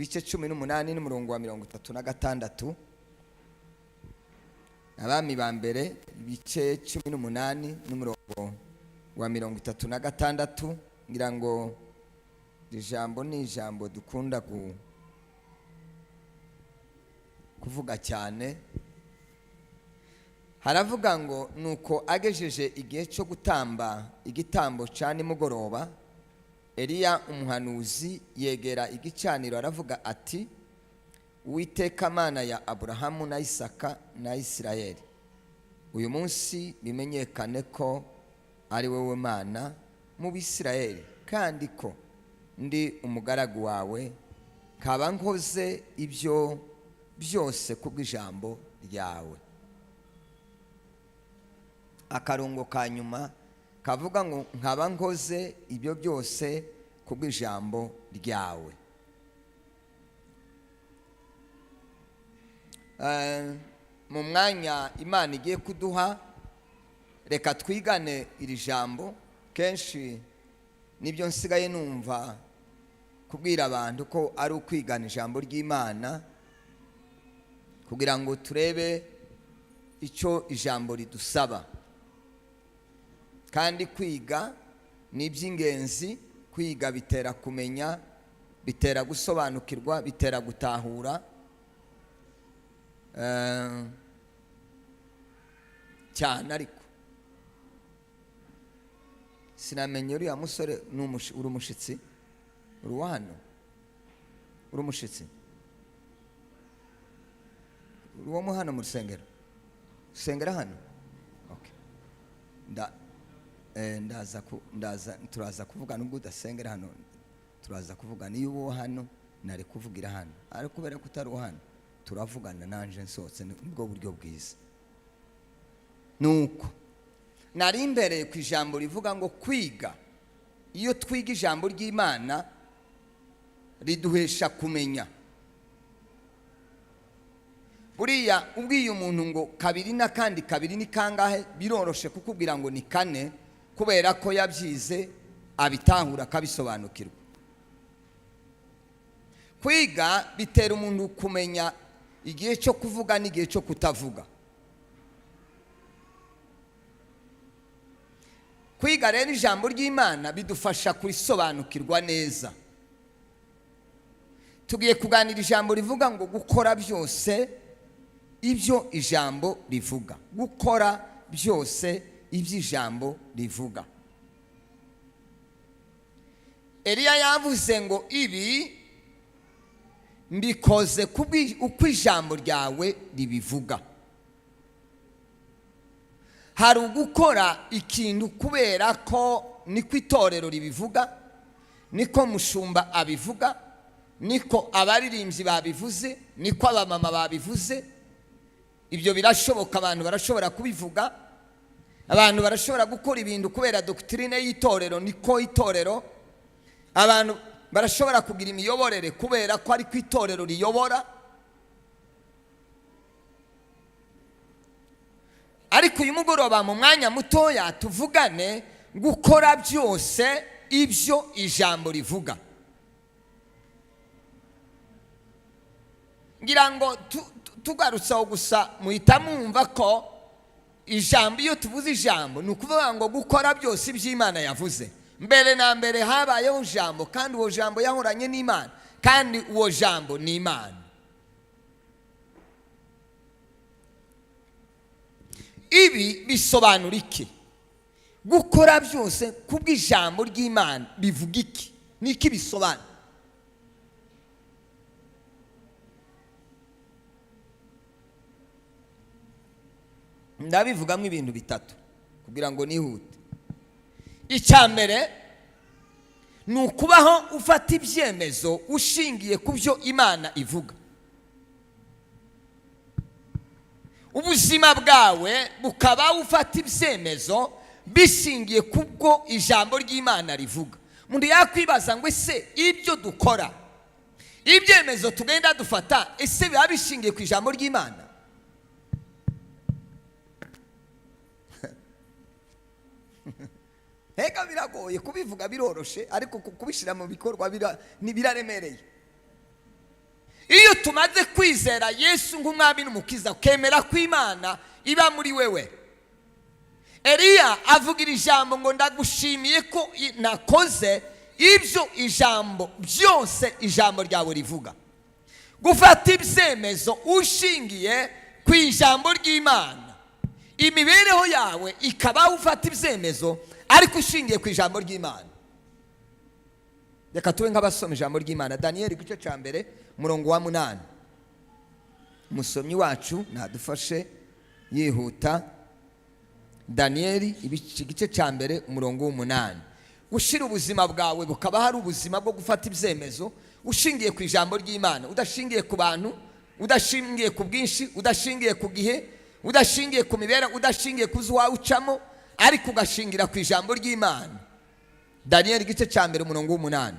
ibice 18 n'umurongo wa 36. Abami ba mbere ibice 18 n'umurongo wa 36. Ngira ngo iri jambo ni ijambo dukunda kuvuga cyane. Haravuga ngo: "Nuko agejeje igihe cyo gutamba igitambo cya nimugoroba, Eliya umuhanuzi yegera igicaniro, aravuga ati: 'Uwiteka Mana ya Aburahamu na Isaka na Isirayeli, uyu munsi bimenyekane ko ari wowe Mana mu Bisirayeli, kandi ko ndi umugaragu wawe, nkaba nkoze ibyo byose kubw'ijambo ryawe.'" Akarongo ka nyuma kavuga ngo: "Nkaba nkoze ibyo byose kubw'ijambo ryawe." Mu mwanya Imana igiye kuduha, reka twigane iri jambo. Kenshi nibyo nsigaye numva kubwira abantu, ko ari ukwigana ijambo ry'Imana kugira ngo turebe icyo ijambo ridusaba. Kandi kwiga ni iby'ingenzi. Kwiga bitera kumenya, bitera gusobanukirwa, bitera gutahura cyane. Ariko sinamenye uriya musore ni uri umushyitsi? Uri uwa hano? Uri umushyitsi? Uri uwo mu hano mu rusengero? Usengera hano? Okay. Ndaza turaza kuvugana. Ubwo udasengera hano, turaza kuvugana. Iyo uba hano, nari kuvugira hano, ariko kubera ko utari uwo hano, turavugana nanje nsohotse, nibwo buryo bwiza. Nuko nari imbereye ku ijambo rivuga ngo kwiga. Iyo twiga ijambo ry'Imana, riduhesha kumenya. Buriya ubwiye umuntu ngo kabiri n'akandi kabiri ni kangahe, biroroshe kukubwira ngo ni kane, kubera ko yabyize, abitahura, akabisobanukirwa. Kwiga bitera umuntu kumenya igihe cyo kuvuga n'igihe cyo kutavuga. Kwiga rero ijambo ry'Imana bidufasha kurisobanukirwa neza. Tugiye kuganira ijambo rivuga ngo gukora byose ibyo ijambo rivuga. Gukora byose ibyo ijambo rivuga. Eliya yavuze ngo: "Ibi mbikoze uko ijambo ryawe ribivuga." Hari ugukora ikintu kubera ko niko itorero ribivuga, niko mushumba abivuga, niko abaririmbyi babivuze, niko abamama babivuze. Ibyo birashoboka, abantu barashobora kubivuga. Abantu barashobora gukora ibintu kubera doctrine y'itorero, niko itorero. Abantu barashobora kugira imiyoborere kubera ko ariko itorero riyobora. Ariko uyu mugoroba, mu mwanya mutoya, tuvugane gukora byose ibyo ijambo rivuga. Ngira ngo tugarutse aho gusa, muhita mwumva ko ijambo, iyo tuvuze ijambo, ni ukuvuga ngo gukora byose iby'Imana yavuze. Mbere na mbere habayeho ijambo, kandi uwo jambo yahoranye n'Imana, kandi uwo jambo ni Imana. Ibi bisobanura iki? Gukora byose kubw'ijambo ry'Imana bivuga iki? Ni iki bisobanura? Ndabivugamo ibintu bitatu kugira ngo nihute. Icya mbere ni ukubaho ufata ibyemezo ushingiye ku byo Imana ivuga. Ubuzima bwawe bukaba ufata ibyemezo bishingiye ku bwo ijambo ry'Imana rivuga. Umuntu yakwibaza ngo: ese ibyo dukora, ibyemezo tugenda dufata, ese biba bishingiye ku ijambo ry'Imana? Hega biragoye kubivuga, biroroshe, ariko kubishyira mu bikorwa biraremereye. Tumaze kwizera Yesu nk'Umwami n'Umukiza, ukemera ko Imana iba muri wewe. Eliya avugira ijambo ngo: "Ndagushimiye ko nakoze ibyo ijambo byose, ijambo ryawe rivuga." Gufata ibyemezo ushingiye ku ijambo ry'Imana, imibereho yawe ikaba ufata ibyemezo ariko ushingiye ku ijambo ry'Imana. Reka tube nk'abasoma ijambo ry'Imana. Daniyeli, igice cya 1, umurongo wa 8. Umusomyi wacu nadufashe yihuta. Daniyeli, igice cya 1, umurongo w'8. Gushyira ubuzima bwawe bukaba hari ubuzima bwo gufata ibyemezo ushingiye ku ijambo ry'Imana, udashingiye ku bantu, udashingiye ku bwinshi, udashingiye ku gihe, udashingiye ku mibereho, udashingiye ku zo wawe ucamo, ariko ugashingira ku ijambo ry'Imana. Daniyeli, igice cya 1, umurongo w'8.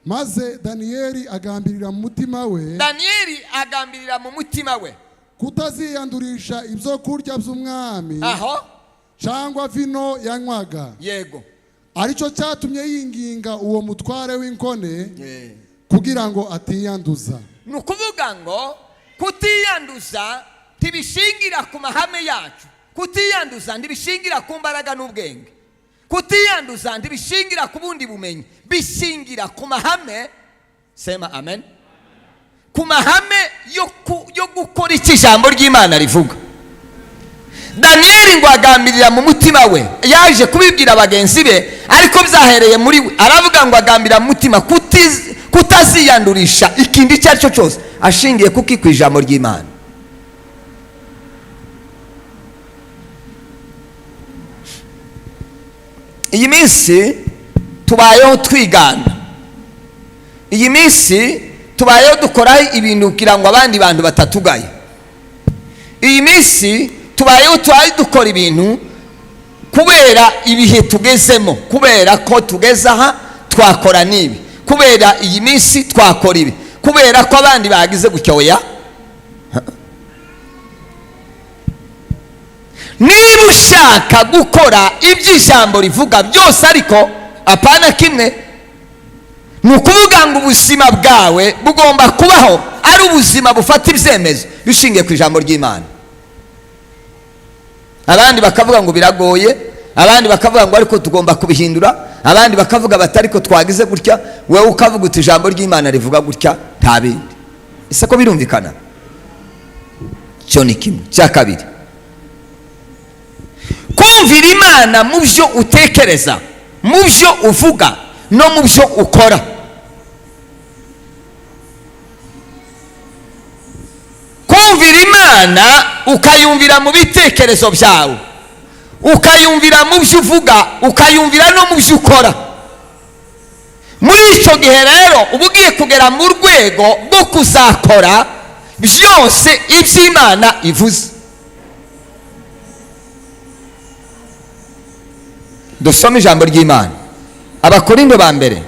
Maze Daniyeli agambirira mu mutima we Daniyeli agambirira mu mutima we kutaziyandurisha ibyo kurya by'umwami aho cyangwa vino yanywaga. Aricyo cyatumye yinginga uwo mutware w'inkone kugira ngo atiyanduza. Ni ukuvuga ngo kutiyanduza ntibishingira ku mahame yacu, kutiyanduza ntibishingira ku mbaraga n'ubwenge, kutiyanduza ntibishingira ku bundi bumenyi, bishingira ku mahame, sema amen, ku mahame yo gukora icyo ijambo ry'Imana rivuga. Daniyeli ngo agambirira mu mutima we. Yaje kubibwira bagenzi be, ariko byahereye muri we. Aravuga ngo agambirira mu mutima kutaziyandurisha ikindi icyo ari cyo cyose, ashingiye kuki? Ku ijambo ry'Imana. Iyi minsi tubayeho twigana, iyi minsi tubayeho dukora ibintu kugira ngo abandi bantu batatugaye, iyi minsi tubayeho tubaye dukora ibintu kubera ibihe tugezemo, kubera ko tugeze aha twakora n'ibi, kubera iyi minsi twakora ibi, kubera ko abandi bagize gutya. Oya, niba ushaka gukora ibyo ijambo rivuga byose, ariko apana kimwe, ni ukuvuga ngo ubuzima bwawe bugomba kubaho ari ubuzima bufata ibyemezo bishingiye ku ijambo ry'Imana. Abandi bakavuga ngo biragoye, abandi bakavuga ngo ariko tugomba kubihindura, abandi bakavuga bati ariko twagize gutya, wowe ukavuga uti ijambo ry'Imana rivuga gutya, nta bindi. Ese ko birumvikana? Cyo ni kimwe. Cya kabiri, kumvira Imana mu byo utekereza, mu byo uvuga no mu byo ukora. Kumvira Imana ukayumvira mu bitekerezo byawe, ukayumvira mu byo uvuga, ukayumvira no mu byo ukora. Muri icyo gihe rero uba ugiye kugera mu rwego rwo kuzakora byose iby'Imana ivuze. Dusome ijambo ry'Imana, Abakorindo ba mbere.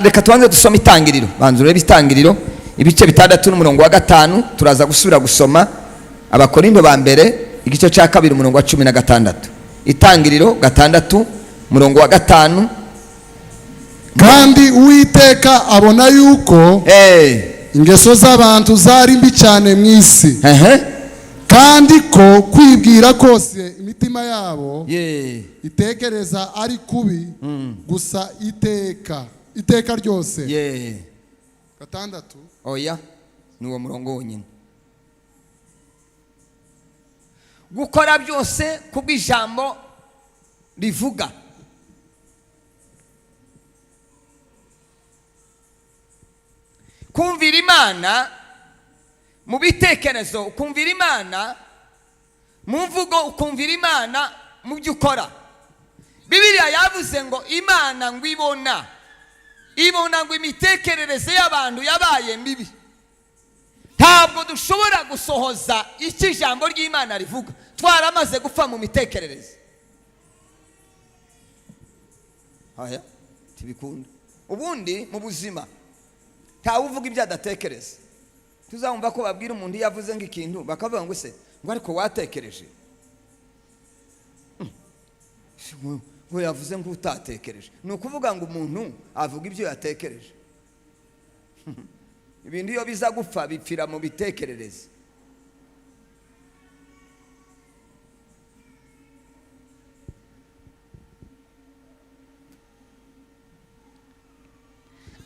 Reka tubanze dusome Itangiriro. Banza urebe Itangiriro, ibice 6 n'umurongo wa 5. Turaza gusubira gusoma Abakorindo ba mbere, igice cya 2, umurongo wa 16. Itangiriro 6, umurongo wa 5. Kandi Uwiteka abona yuko ingeso z'abantu zari mbi cyane mu isi, kandi ko kwibwira kose imitima yabo itekereza ari kubi gusa iteka iteka ryose. 6. Oya, ni uwo murongo wonyine. Gukora byose kubw'ijambo rivuga. Kumvira Imana mu bitekerezo, ukumvira Imana mu mvugo, ukumvira Imana mu byo ukora. Bibiliya yavuze ngo Imana ngo ibona ngo imitekerereze y'abantu yabaye mibi. Ntabwo dushobora gusohoza icyo ijambo ry'Imana rivuga twaramaze gupfa mu mitekerereze. Aya tibikunda. Ubundi mu buzima ntawe uvuga ibyo adatekereza. Tuzamva ko babwira umuntu iyo avuze nk'ikintu bakavuga ngo se ngo ariko watekereje, ngo yavuze ngo utatekereje. Ni ukuvuga ngo umuntu avuga ibyo yatekereje. Ibintu iyo biza gupfa bipfira mu bitekerereze.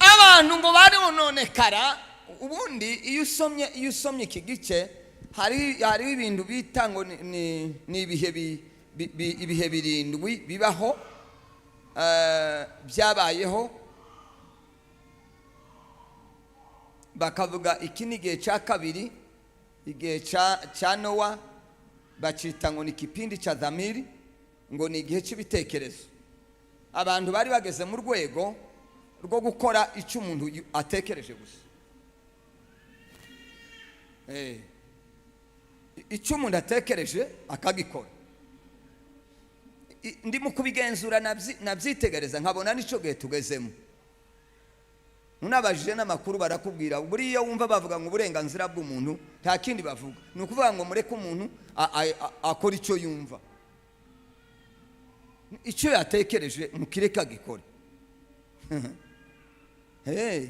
Abantu ngo barononekara. Ubundi iyo usomye iki gice, hariho ibintu bita ngo ni ibihe 7 bibaho, byabayeho. Bakavuga iki ni igihe cya kabiri, igihe cya Nowa, bacita ngo ni kipindi cya dhamiri, ngo ni igihe cy'ibitekerezo. Abantu bari bageze mu rwego rwo gukora icyo umuntu atekereje gusa. Icyo umuntu atekereje akagikora. Ndimo kubigenzura, nabyitegereza nkabona n'icyo gihe tugezemo. Unabajije n'amakuru barakubwira. Buriya wumva bavuga ngo uburenganzira bw'umuntu, nta kindi bavuga, ni ukuvuga ngo mureke umuntu akora icyo yumva, icyo yatekereje mukireke agikore. Hey.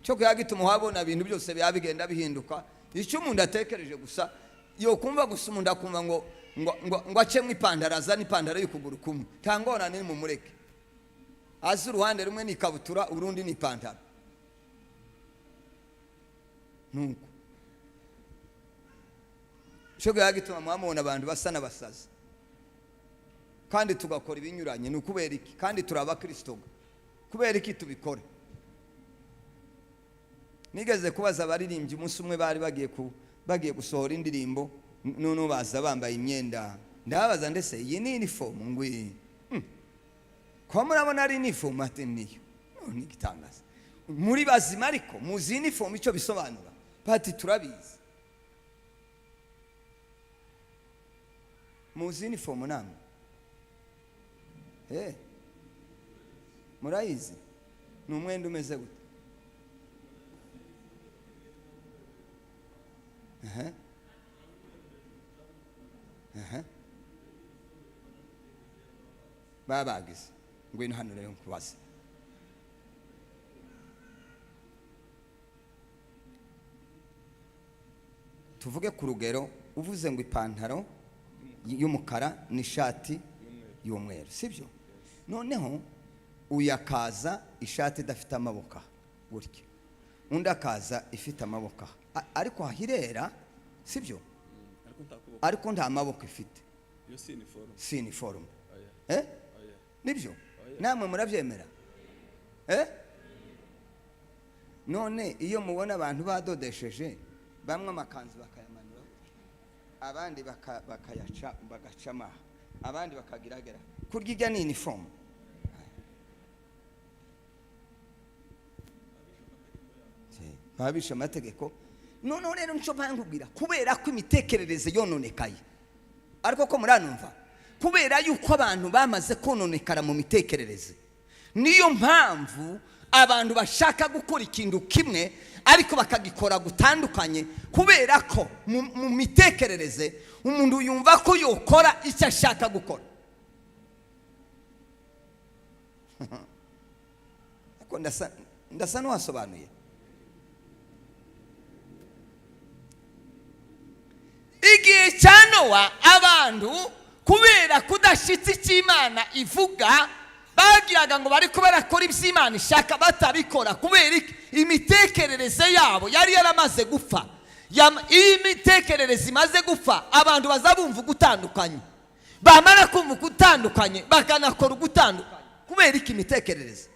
Cyo kuya gituma uhabona ibintu byose biba bigenda bihinduka. Icyo umuntu atekereje gusa, yokumva gusa, umuntu akumva ngo acemo ipantaro, azane ipantaro y'ukuguru kumwe, nta ngorane, mumureke azi uruhande rumwe ni ikabutura, urundi ni ipantaro. Nuko cyo kuya gituma muhamubona abantu basa n'abasazi, kandi tugakora ibinyuranye. Ni ukubera iki? Kandi turi abakristo, kubera iki tubikora? Nigeze kubaza abaririmbyi umunsi umwe, bari bagiye gusohora indirimbo, none baza bambaye imyenda. Ndababaza, ndetse iyi ni inifomu? Ngwi ko murabona ari inifomu? Ati niyo. None igitangaza, muri bazima ariko muzi inifomu icyo bisobanura? Bati turabizi. Muzi inifomu namwe? Murayizi? Ni umwenda umeze gute? Aha. Aha. Babagize. Ngwino hano rero nkubaze. Tuvuge ku rugero, uvuze ngo ipantaro y'umukara n'ishati y'umweru, sibyo? Noneho uyu akaza ishati idafite amaboko aha, gutya, undi akaza ifite amaboko aha. Ariko ahirera, sibyo? Ariko nta kuboko. Ariko nta maboko ifite. Iyo si iniforume. Si iniforume? Oya. Eh? Oya. Nibyo? Oya. Namwe murabyemera? Eh, none iyo mubona abantu badodesheje bamwe amakanzu bakayamanura, abandi bakayaca, bagacama, abandi bakagiragera kurya, ijya ni iniforume. Baba bishe amategeko. Noneho rero nicyo mpamvu, kubera ko imitekerereze yononekaye. Ariko ko muranumva, kubera yuko abantu bamaze kononekara mu mitekerereze, niyo mpamvu abantu bashaka gukora ikintu kimwe ariko bakagikora gutandukanye, kubera ko mu mitekerereze umuntu yumva ko yokora icyo ashaka gukora. Ariko ndasa n'uwasobanuye. Igihe cya Nowa, abantu kubera kudashyitsa icyo Imana ivuga, bagiraga ngo bari barakora ibyo Imana ishaka batabikora. Kubera iki? Imitekerereze yabo yari yaramaze gupfa. Iyo imitekerereze imaze gupfa, abantu baza bumva ugutandukanye, bamara kumva ugutandukanye bakanakora ugutandukanye. Kubera iki? Imitekerereze.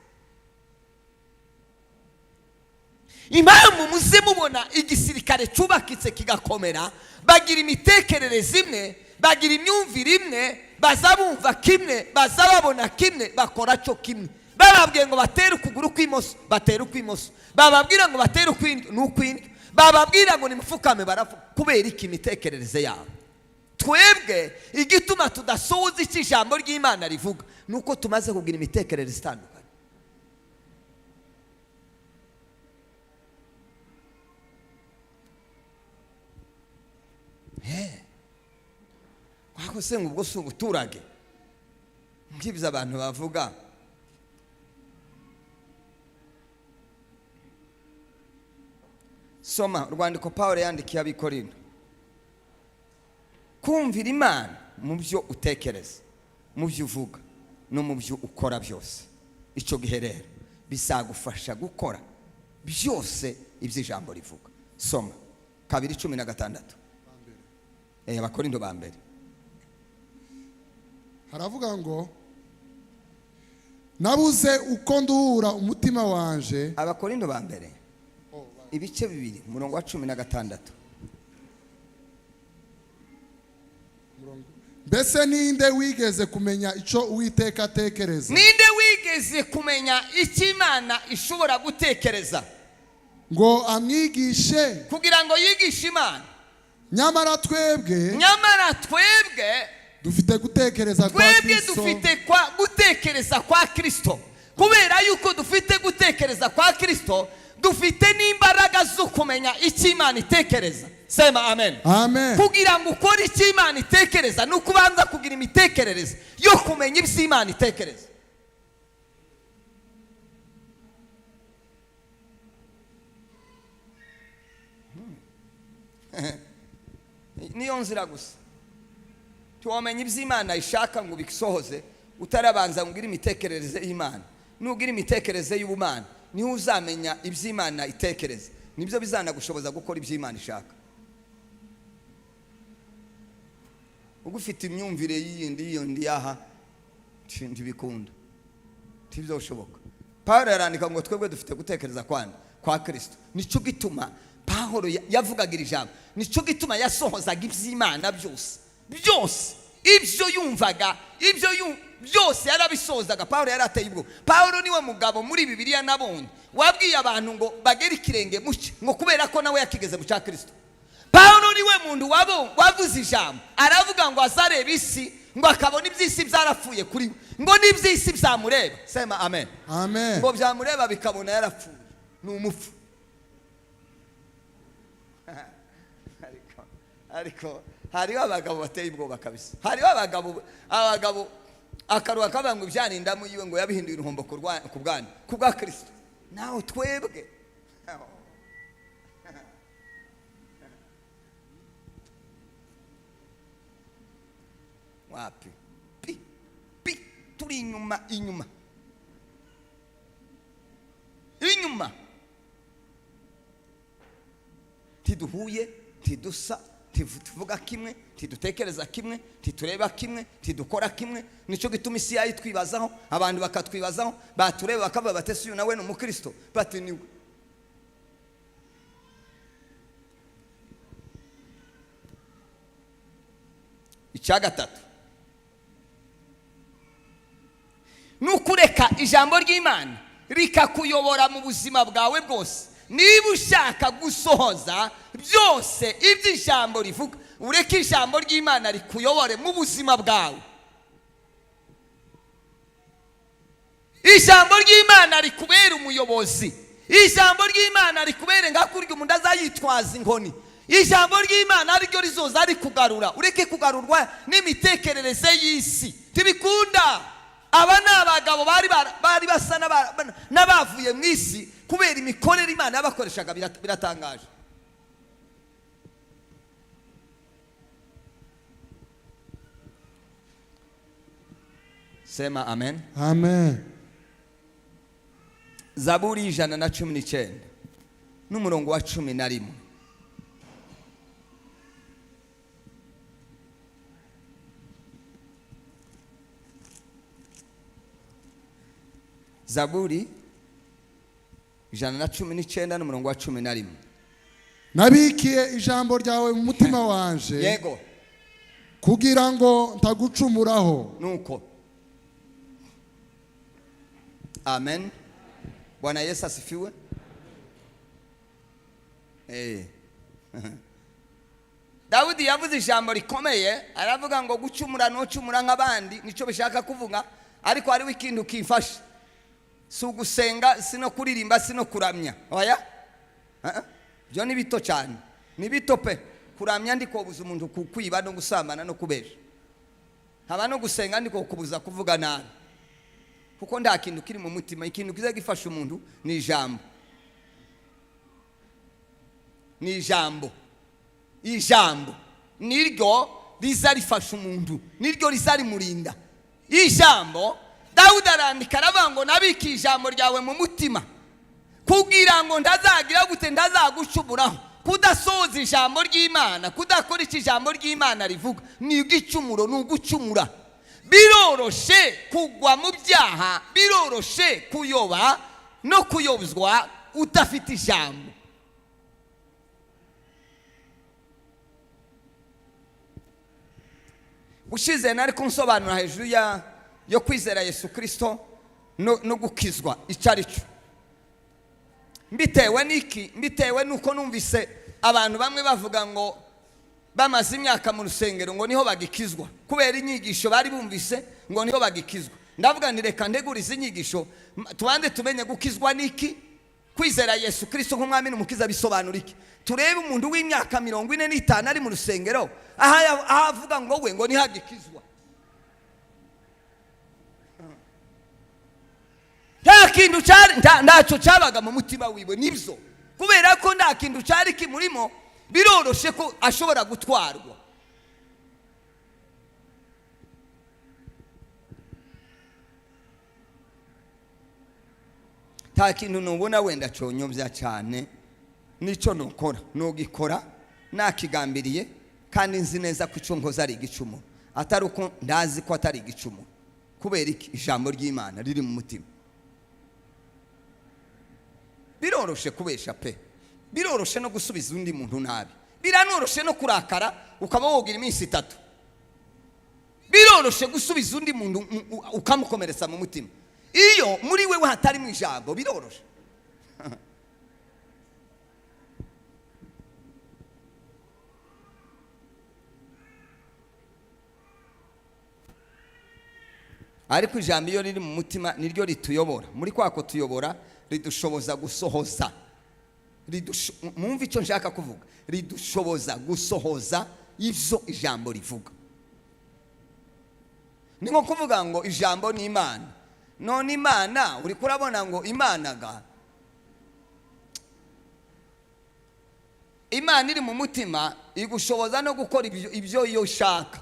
Impamvu muze mubona igisirikare cyubakitse kigakomera, bagira imitekerereze imwe, bagira imyumvire imwe, baza bumva kimwe, baza babona kimwe, bakora cyo kimwe. Bababwiye ngo batere ukuguru kw'imoso, batere ukw'imoso. Bababwira ngo batere ukw'indyo, ni ukw'indyo. Bababwira ngo nimupfukame, barapfuka. Kubera iki? Imitekerereze yabo. Twebwe igituma tudasohoza icyo ijambo ry'Imana rivuga ni uko tumaze kugira imitekerereze itandukanye. Wako se ngo ubwo si ubuturage nk'ibyo abantu bavuga? Soma urwandiko Pawulo yandikiye Abakorinto. Kumvira Imana mu byo utekereza, mu byo uvuga no mu byo ukora byose, icyo gihe rero bizagufasha gukora byose ibyo ijambo rivuga. Soma 2:16. Abakorinto ba mbere. Haravuga ngo: "Nabuze uko nduhura umutima wanje." Abakorinto ba mbere, ibice 2, umurongo wa 16. "Mbese ninde wigeze kumenya icyo Uwiteka atekereza?" Ninde wigeze kumenya icyo Imana ishobora gutekereza? "Ngo amwigishe?" Kugira ngo yigishe Imana. "Nyamara twebwe Nyamara twebwe dufite gutekereza kwa twebwe Kristo." dufite kwa gutekereza kwa Kristo. Kubera yuko dufite gutekereza kwa Kristo, dufite n'imbaraga zo kumenya icyo Imana itekereza. Sema amen. Amen. Kugira ngo ukore icyo Imana itekereza, ni uko ubanza kugira imitekerereze yo kumenya ibyo Imana itekereza. Niyo nzira gusa. Ntiwamenya ibyo Imana ishaka ngo ubisohoze utarabanza ngo ugire imitekerereze y'Imana. Nugira imitekerereze y'ubumana, niho uzamenya ibyo Imana itekereza, nibyo bizanagushoboza gukora ibyo Imana ishaka. Ubwo ufite imyumvire y'iyindi yindi yaha, ntibikunda, ntibizoshoboka. Pawulo yarandika ngo twebwe dufite gutekereza kwanda kwa Kristo. Nicyo gituma Pawulo yavugaga iri jambo, nicyo gituma yasohozaga iby'Imana byose byose, ibyo yumvaga, ibyo byose yarabisohozaga. Pawulo yari ateye ubwoba. Pawulo niwe mugabo muri Bibiliya nabonye wabwiye abantu ngo bagere ikirenge muce, ngo kubera ko nawe yakigeze mu cya Kristo. Pawulo niwe muntu wavuze ijambo, aravuga ngo azareba isi, ngo akabona iby'isi byarapfuye kuri we, ngo n'iby'isi byamureba. Sema amen. Amen. Ngo byamureba bikabona yarapfuye, ni umupfu. Ariko hariho abagabo bateye ubwoba kabisa. Hariho abagabo akaruha kavuga ngo ibyarindamu yiwe ngo yabihinduye uruhombo ku bwanyu, ku bwa Kristo. Nawe twebwe wapi? Pi pi, turi inyuma, inyuma, inyuma. Ntiduhuye, ntidusa, tuvuga kimwe, ntidutekereza kimwe, ntitureba kimwe, ntidukora kimwe. Nicyo gituma isi yayitwibazaho, abantu bakatwibazaho, batureba bakavuga bati: "Ese uyu nawe ni umukristo?" Bati: "Niwe." Icya gatatu ni ukureka ijambo ry'Imana rikakuyobora mu buzima bwawe bwose. Niba ushaka gusohoza byose ibyo ijambo rivuga, ureke ijambo ry'Imana rikuyobore mu buzima bwawe. Ijambo ry'Imana rikubere umuyobozi. Ijambo ry'Imana rikubere nka kurya umuntu azayitwaza inkoni. Ijambo ry'Imana ariryo rizoza rikugarura. Ureke kugarurwa n'imitekerereze y'isi, ntibikunda. Aba ni abagabo bari basa n'abavuye mu isi kubera imikorere Imana yabakoreshaga. Biratangaje. Sema amen. Amen. Zaburi 119 n'umurongo wa 11. Zaburi 119 n'umurongo wa 11. "Nabikiye ijambo ryawe mu mutima wanje kugira ngo ntagucumuraho." Nuko amen. Bwana Yesu asifiwe. Dawidi yavuze ijambo rikomeye, aravuga ngo gucumura ntucumura nk'abandi, nicyo bishaka kuvuga. Ariko hariho ikintu kimfasha, si ugusenga, si no kuririmba, si no kuramya. Oya, byo ni bito cyane, ni bito pe. Kuramya ndikobuza umuntu kwiba no gusambana no kubesha, haba no gusenga ndikokubuza kuvuga nabi, kuko nta kintu kiri mu mutima. Ikintu kiza gifasha umuntu ni ijambo. Ni ijambo. Ijambo niryo riza rifasha umuntu, niryo riza rimurinda. Ijambo, Dawudi arandika aravuga ngo: "Nabika ijambo ryawe mu mutima kugira ngo ntazagira gute? Ntazagucumuraho." Kudasohoza ijambo ry'Imana, kudakora icyo ijambo ry'Imana rivuga, ni igicumuro, ni ugucumura. Biroroshe kugwa mu byaha, biroroshe kuyoba no kuyobzwa udafite ijambo. Ushize nari kunsobanura hejuru yo kwizera Yesu Kirisito no gukizwa icyo ari cyo. Mbitewe n'iki? Mbitewe n'uko numvise abantu bamwe bavuga ngo bamaze imyaka mu rusengero, ngo niho bagikizwa, kubera inyigisho bari bumvise ngo niho bagikizwa. Ndavuga nti: "Reka ntegure izi nyigisho, tubanze tumenye gukizwa n'iki, kwizera Yesu Kirisito nk'umwami n'umukiza bisobanura iki." Turebe umuntu w'imyaka 45 ari mu rusengero, aho avuga ngo we ngo niho agikizwa. Nta kintu cyari, ntacyo cyabaga mu mutima wiwe. Nibyo, kubera ko nta kintu cyari kimurimo, biroroshe ko ashobora gutwarwa. Nta kintu nubona wenda cyonyobya cyane, nicyo nukora nugikora nakigambiriye, kandi nzi neza ko icyo nkoze ari igicumuro, atari uko ndazi ko atari igicumuro. Kubera iki? Ijambo ry'Imana riri mu mutima. Biroroshe kubesha pe, biroroshe no gusubiza undi muntu nabi, biranoroshe no kurakara ukaba wogira iminsi 3. Biroroshe gusubiza undi muntu ukamukomeretsa mu mutima iyo muri wewe hatarimo ijambo. Biroroshe. Ariko ijambo iyo riri mu mutima, niryo rituyobora. Muri kwa kutuyobora, ridushoboza gusohoza. Mwumve icyo nshaka kuvuga: ridushoboza gusohoza ibyo ijambo rivuga. Ni nko kuvuga ngo ijambo ni Imana. None Imana, uri kurabona ngo Imana ga Imana iri mu mutima igushoboza no gukora ibyo iyo ushaka.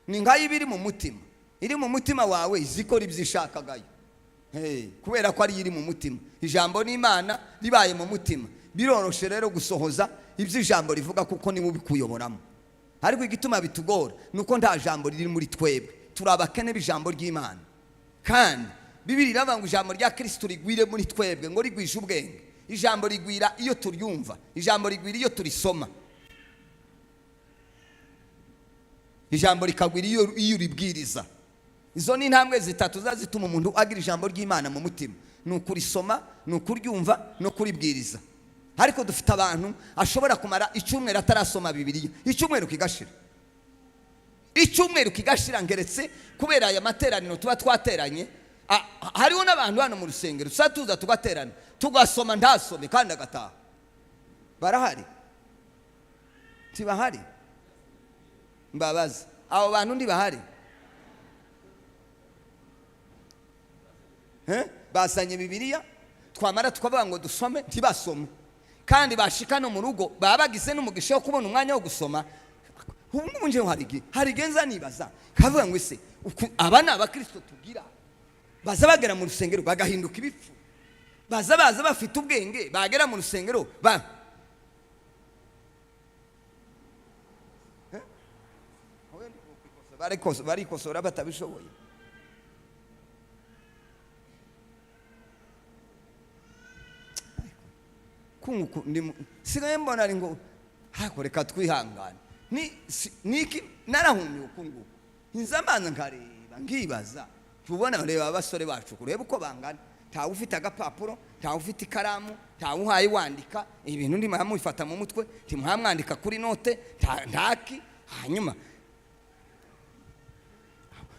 Ni nkayo iba iri mu mutima, iri mu mutima wawe, izikora ibyo ishakagayo. Hey, kubera ko ariyo iri mu mutima. Ijambo n'Imana ribaye mu mutima, biroroshe rero gusohoza ibyo ijambo rivuga, kuko niwe ubikuyoboramo. Ariko igituma bitugora ni uko nta jambo riri muri twebwe. Turi abakene b'ijambo ry'Imana. Kandi Bibiri iravuga ngo ijambo rya Kristo rigwire muri twebwe, ngo rigwije ubwenge. Ijambo rigwira iyo turyumva, ijambo rigwira iyo turisoma, ijambo rikagwira iyo uribwiriza. Izo ni intambwe zitatu zituma umuntu agira ijambo ry'Imana mu mutima: ni ukurisoma, ni ukuryumva, no kuribwiriza. Ariko dufite abantu ashobora kumara icyumweru atarasoma Bibiliya, icyumweru kigashira, icyumweru kigashira. Ngeretse kubera aya materaniro tuba twateranye, hariho n'abantu hano mu rusengero tuza tuza tugaterana, tugasoma, ntasome kandi agataha. Barahari, ntibahari? Mbabazi, abo bantu ntibahari? Eh? Bazanye Bibiliya, twamara tukavuga ngo dusome, ntibasome. Kandi bashika no mu rugo, baba bagize n'umugisha wo kubona umwanya wo gusoma. Ubu ngubu njewe hari igihe nza nibaza, kavuga ngo: "Ese aba ni abakristo tugira?" Baza bagera mu rusengero bagahinduka ibipfu. Baza baza bafite ubwenge, bagera mu rusengero ba. Eh? Barikosora batabishoboye. Kunguku sigaye mbona ari ngo hako reka twihangane. Ni niki narahumiwe ukunguku, nza manza nkareba, nkibaza. Tubona, reba abasore bacu, kureba uko bangana, ntawe ufite agapapuro, ntawe ufite ikaramu, ntawe uhaye wandika ibintu. Ndimo mubifata mu mutwe, ntimuhamwandika kuri note, ntaki. Hanyuma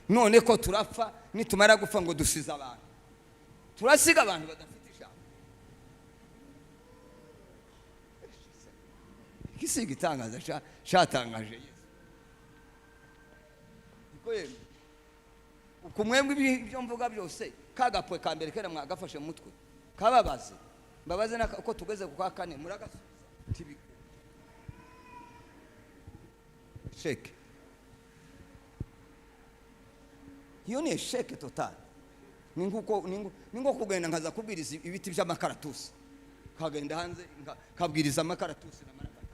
none ko turapfa, nitumara gupfa ngo dusize abantu, turasiga abantu badafite ijambo. Iki si igitangaza cyatangaje Yesu? Niko yemwe, uku mwebwe ibyo mvuga byose, kagapwe ka mbere kera mwagafashe mu mutwe, kababaze mbabaze uko tugeze ku kwa kane muragasubiza. Ntibikunda. Échec. Iyo ni échec total. Ni nkuko ni nko kugenda nkaza kubwiriza ibiti by'amakaratusi, kagenda hanze kabwiriza amakaratusi na marakata.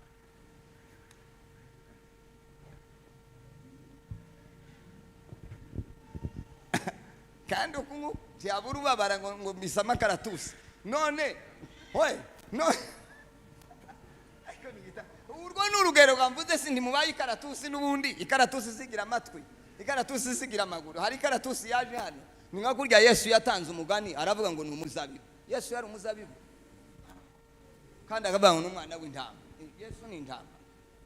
Kandi ukungu byabura ubabara ngo mbisa amakaratusi none we none. Ariko urwo ni urugero rwamvuze, si ntimubaye ikaratusi n'ubundi. Ikaratusi zigira amatwi, ikaratusi zigira amaguru. Hari ikaratusi yaje hano. Ni nka kurya Yesu yatanze umugani, aravuga ngo ni umuzabibu. Yesu yari umuzabibu, kandi akavuga ngo ni umwana w'intama. Yesu ni intama.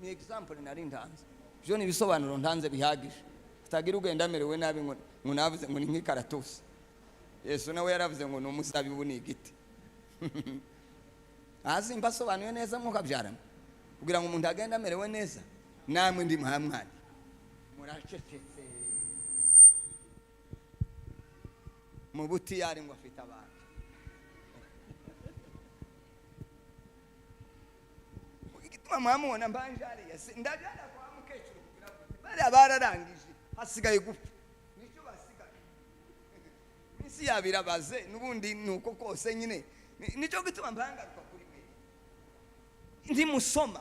Ni example nari ntanze. Byo ni ibisobanuro ntanze bihagije, utagira ugenda amerewe nabi ngo navuze ngo ni nk'ikaratusi. Yesu nawe yaravuze ngo ni umuzabibu, ni igiti. Hasi mbasobanuye neza, mukabyarana kugira ngo umuntu agende amerewe neza. Namwe ndi muhamwani, muracecetse mu butiyari ngo afite abantu. Igituma mwamubona mbanje hariya, ndajana kwa mukecuru kugira ngo bariya bararangije, hasigaye gupfa, nicyo basigaye. Isi yabirabaze n'ubundi ni uko kose nyine. Nicyo gituma mbangaruka kuri mwe. Ntimusoma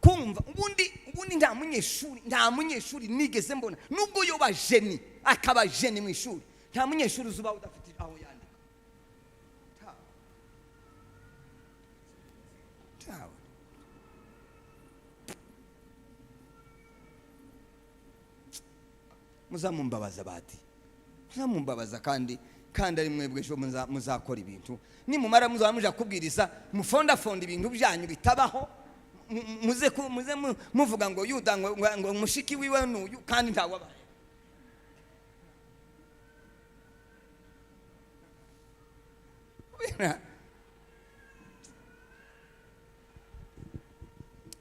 kumva. Ubundi nta munyeshuri nigeze mbona, nubwo yoba génie, akaba génie mu ishuri, nta munyeshuri uzuba udafite aho yandika. Ntawe. Ntawe. Muzamumbabaza bati, muzamumbabaza. Kandi ari mwebwe ejo muzakora ibintu. Nimumara muzaba muja kubwiriza, mufondafonda ibintu byanyu bitabaho. Muze muvuga ngo Yuda ngo mushiki wiwe nuyu, kandi ntawabaye.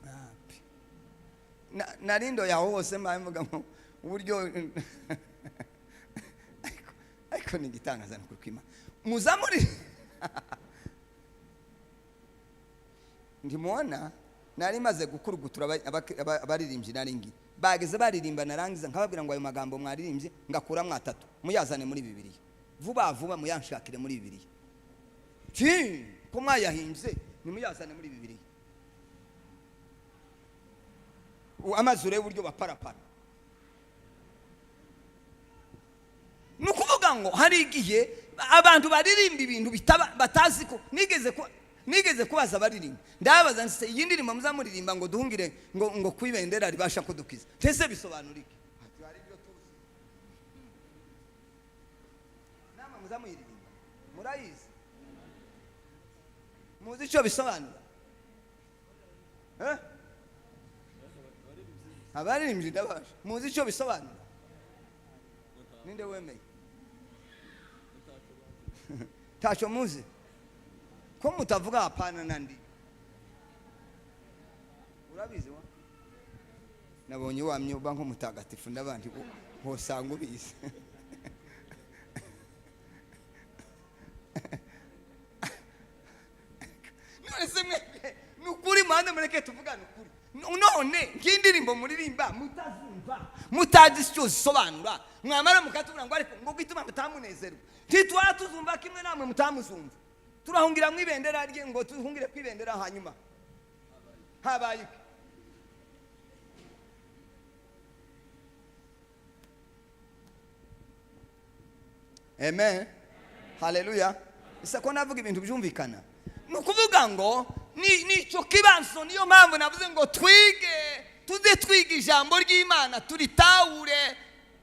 Api. Narindo yaho hose mbaye mvuga ngo uburyo, ariko ni igitangaza ni ukuri kw'Imana. Muzamuri ndimubona nari maze gukurugutura abaririmbyi, nari ngi bageze baririmba, narangiza nkababwira ngo ayo magambo mwaririmbye ngakuramo atatu, muyazane muri Bibiliya vuba vuba, muyanshakire muri Bibiliya. Ki ko mwayahimbye, nimuyazane muri Bibiliya. Amazi urebe uburyo baparapara. Ni ukuvuga ngo hari igihe abantu baririmba ibintu bitaba, batazi ko nigeze kubaza abaririmba, ndababaza nti: iyi ndirimbo muzamuririmba ngo duhungire ngo ku ibendera ribasha kudukiza, tese bisobanura iki? Ati: hari ibyo tuzi. Namwe muzamuyiririmba murayizi, muzi icyo bisobanura? Eh? Abaririmbyi ndabasha, muzi icyo bisobanura? Ninde wemeye? Ntacyo muzi? Ko mutavuga hapana na ndi? Urabizi wa? Nabonye wamye uba nk'umutagatifu n'abandi wosanga ubizi. None se mwebwe, ni ukuri muhanda, mureke tuvugane ukuri. None nk'indirimbo muririmba mutazumva, mutazi icyo zisobanura, mwamara mukatubwira ngo ariko ngo gituma mutamunezerwa, ntitwara tuzumva kimwe namwe mutamuzumva. Turahungira mu ibendera rye, ngo tuhungire ku ibendera, hanyuma habaye iki? Amen, haleluya. Ese ko navuga ibintu byumvikana? Ni ukuvuga ngo ni nicyo kibazo. Niyo mpamvu navuze ngo twige, tuze twiga ijambo ry'Imana, turitahure,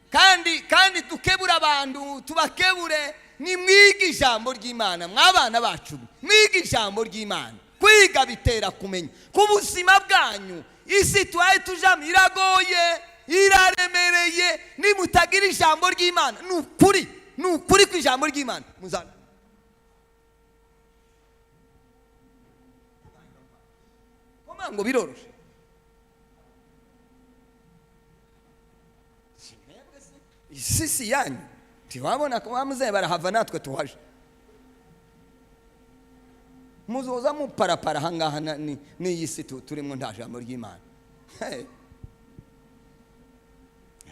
kandi dukebure abantu, tubakebure. Nimwige ijambo ry'Imana, mwabana bacu, mwige ijambo ry'Imana. Kwiga bitera kumenya ku buzima bwanyu. Isi tubaye tujamo iragoye, iraremereye. Nimutagira ijambo ry'Imana, ni ukuri, ni ukuri ku ijambo ry'Imana muzana koma ngo biroroshe. Si mwebwe se? Isi si yanyu? Ntiwabona ko bamuzehe barahava, natwe tuhaje? Muzoza muparapara ahangaha n'iyi si turimo, nta jambo ry'Imana. Hey.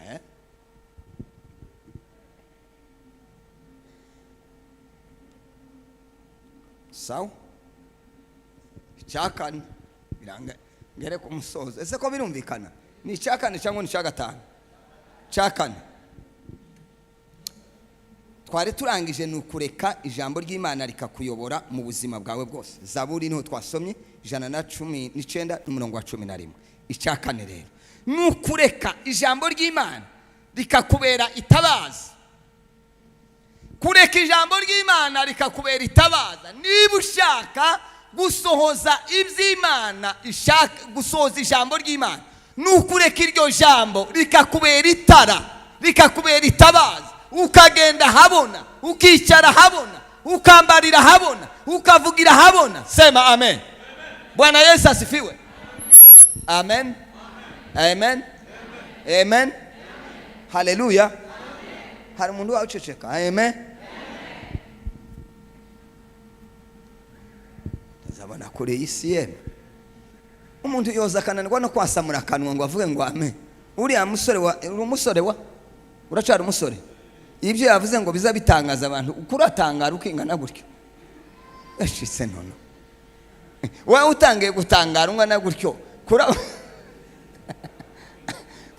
Eh? Sawa, icyakane biranga ngere ku musozo. Ese ko birumvikana, ni icyakane cyangwa ni icyagatanu? Icyakane twari turangije ni ukureka ijambo ry'Imana rikakuyobora mu buzima bwawe bwose. Zaburi niho twasomye 119 n'umurongo wa 11. Icyakane rero ni ukureka ijambo ry'Imana rikakubera itabaza. Kureka ijambo ry'Imana rikakubera itabaza, niba ushaka gusohoza iby'Imana ishaka, gusohoza ijambo ry'Imana, ni ukureka iryo jambo rikakubera itara, rikakubera itabaza, ukagenda habona, ukicara habona, ukambarira habona, ukavugira habona. Sema amen. Bwana Yesu asifiwe. Amen, amen, amen, haleluya. Hari umuntu wawuceceka? Amen. Tazabona kure y'isi yemwe, umuntu yoza akananirwa no kwasamura akanwa ngo avuge ngo amen. Uriya musore wa, uri umusore wa, uracari umusore, ibyo yavuze ngo biza bitangaza abantu, ukuratangara ukingana gutyo, yashitse nono wowe utangiye gutangara ungana gutyo,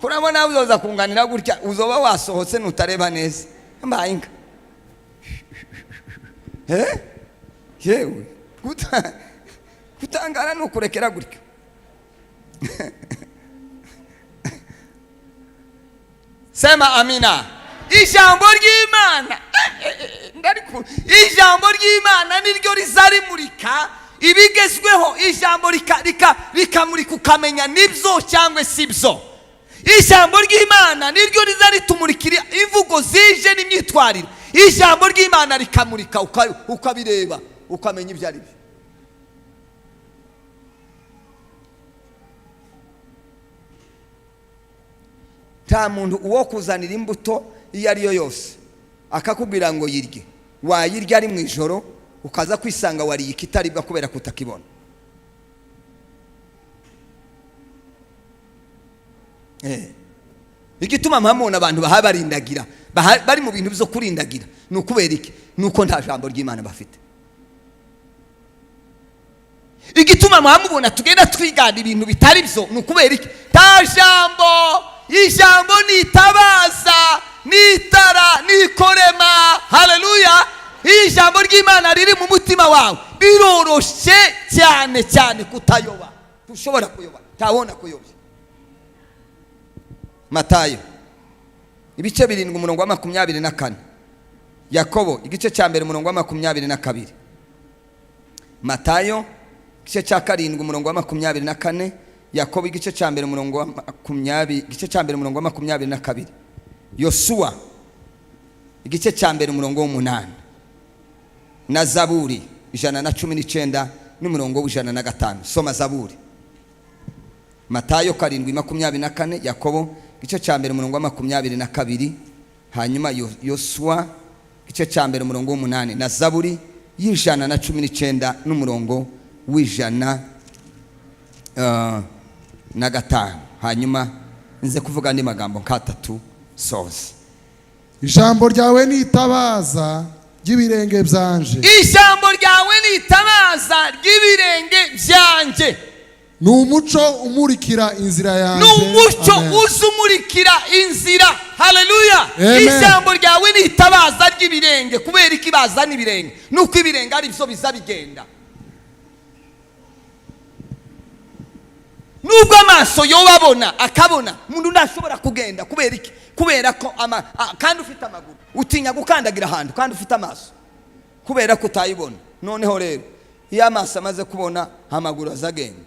kurabona uzoza kunganira gutya, uzoba wasohotse nutareba neza. Mbaye inka yewe, kutangara ni ukurekera gutyo. Sema amina. Ijambo ry'Imana, ijambo ry'Imana niryo rizarimurika ibigezweho. Ijambo rikamurika ukamenya nibyo cyangwa si byo. Ijambo ry'Imana niryo rizaritumurikira imvugo zije n'imyitwarire. Ijambo ry'Imana rikamurika ukabireba, ukamenya ibyo ari byo. Nta muntu uwo kuzanira imbuto iyo ari yo yose akakubwira ngo yirye, wayirya ari mu ijoro ukaza kwisanga wariye ikitaribwa kubera kutakibona. Igituma mpamubona abantu bahabarindagira, bari mu bintu byo kurindagira, ni ukubera iki? Ni uko nta jambo ry'Imana bafite. Igituma mpamubona tugenda twigana ibintu bitari byo, ni ukubera iki? Nta jambo. Ijambo nitabaza, nitara, nikorema. Haleluya. Ijambo ry'Imana riri mu mutima wawe, biroroshe cyane cyane kutayoba. Ushobora kuyoba, ntawona kuyobya. Matayo ibice 7 umurongo wa 24, Yakobo igice cya 1 umurongo wa 22, Matayo igice cya 7 umurongo wa 24, Yakobo igice cya 1 umurongo wa 20, igice cya 1 umurongo wa 22, Yosuwa igice cya 1 umurongo wa 8, na Zaburi 119 n'umurongo wa 105. Soma Zaburi. Matayo 7:24, Yakobo igice cya 1 umurongo wa 22, hanyuma Yosuwa igice cya 1 umurongo wa 8, na Zaburi 119 n'umurongo 105. Hanyuma nze kuvuga andi magambo nkatatu soza. Ijambo ryawe ni itabaza ry'ibirenge byanje. Ijambo ryawe ni itabaza ry'ibirenge byanje. Ni umuco umurikira inzira yanjye. Ni umuco uzumurikira inzira. Haleluya. Ijambo ryawe ni itabaza ry'ibirenge. Kubera iki bazana ibirenge? Nuko ibirenge ari byo biza bigenda. Nubwo amaso yobabona akabona, umuntu ntashobora kugenda. Kubera iki? Kubera ko kandi ufite amaguru utinya gukandagira ahantu kandi ufite amaso, kubera ko utayibona. Noneho rero iyo amaso amaze kubona, amaguru azagenda.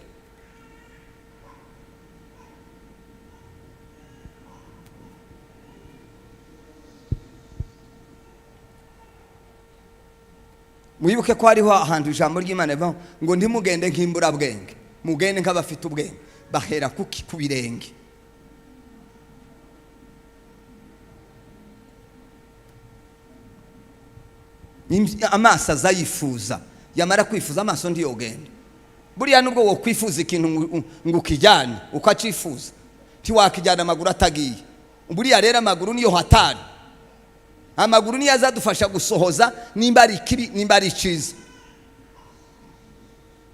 Mwibuke ko hariho ahantu ijambo ry'Imana rivuga ngo ntimugende nk'imburabwenge, mugende nk'abafite ubwenge. Bahera kuki? Ku birenge. Amaso azayifuza, yamara kwifuza amaso ndiyogenda. Buriya nubwo wokwifuza ikintu ngo ukijyane ukacifuza, ntiwakijyana amaguru atagiye. Buriya rero amaguru niyo hatari, amaguru niyo azadufasha gusohoza nimba ari ikibi, nimba ari icyiza.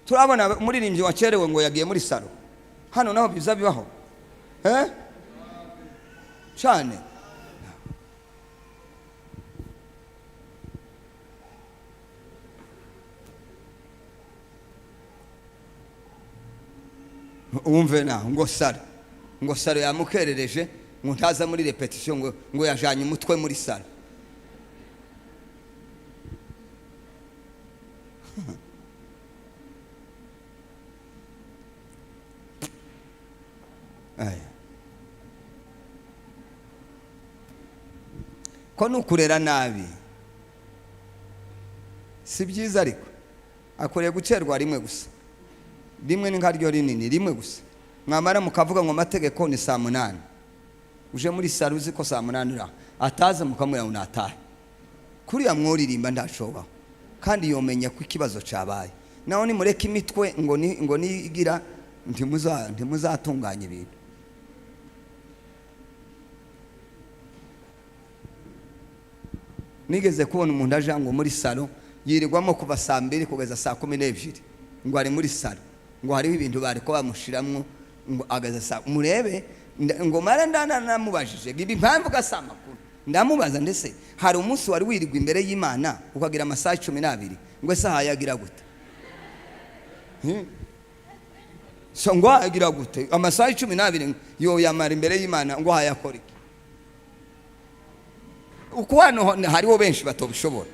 Turabona umuririmbyi wacerewe ngo yagiye muri salo, hano naho biza bibaho cyane. Wumve naho ngo salo, ngo salo yamukerereje, ngo ntaza muri repetition, ngo yajanye umutwe muri salo. Ko nukurera nabi si byiza, ariko akoreye gucerwa rimwe gusa, rimwe ni nkaryo rinini, rimwe gusa. Mwamara mukavuga ngo amategeko ni saa 8, uje muri salo uzi ko saa 8 uraho, ataza mukamubwira ngo natahe. Kuriya mworirimba ndashobaho, kandi yomenya ko ikibazo cyabaye. Naho nimureke imitwe ngo nigira, ntimuzatunganya ibintu. Nigeze kubona umuntu aje ngo muri salo yirirwamo kuva saa 2 kugeza saa 12, ngo ari muri salo, ngo hariho ibintu bari ko bamushiramwo, ngo agaza saa murebe ngo mara ndanamubajije ibi impamvu gasama makuru, ndamubaza ndese hari umunsi wari wirirwa imbere y'Imana ukagira amasaha 12, ngo ese hayagira gute? So ngo agira gute amasaha 12 yo yamara imbere y'Imana, ngo hayakora iki? Uko hano hariho benshi batobishobora.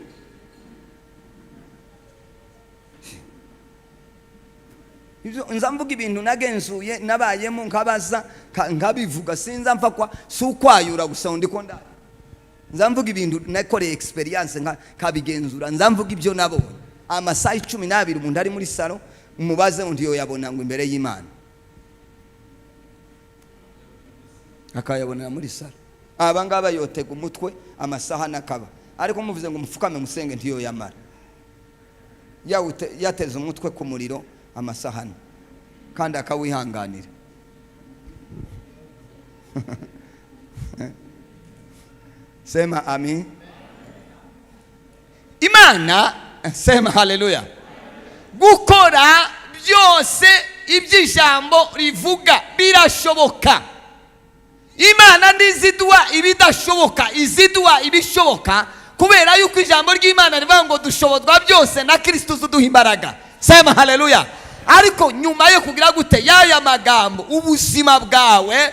Ibyo nza mvuga ibintu nagenzuye nabayemo nkabaza nkabivuga, sinza mfa kwa si ukwayura gusa ndiko nda nza mvuga ibintu nakoreye experience nkabigenzura, nza mvuga ibyo nabonye. Amasaha 12 umuntu ari muri salo, umubaze undi yo yabona ngo imbere y'Imana akayabonera muri salo. Aba ngaba yotega umutwe amasaha nakaba, ariko muvuze ngo mufukame musenge ntiyo yamara, yateze umutwe ku muriro amasahani kandi akawihanganira. Sema amin. Imana, sema haleluya. Gukora byose iby'ijambo rivuga birashoboka. Imana ntizidua ibidashoboka, izidua ibishoboka, kubera yuko ijambo ry'Imana rivuga ngo dushobozwa byose na Kristo uduha imbaraga. Sema haleluya. Ariko nyuma yo kugira gute yaya magambo, ubuzima bwawe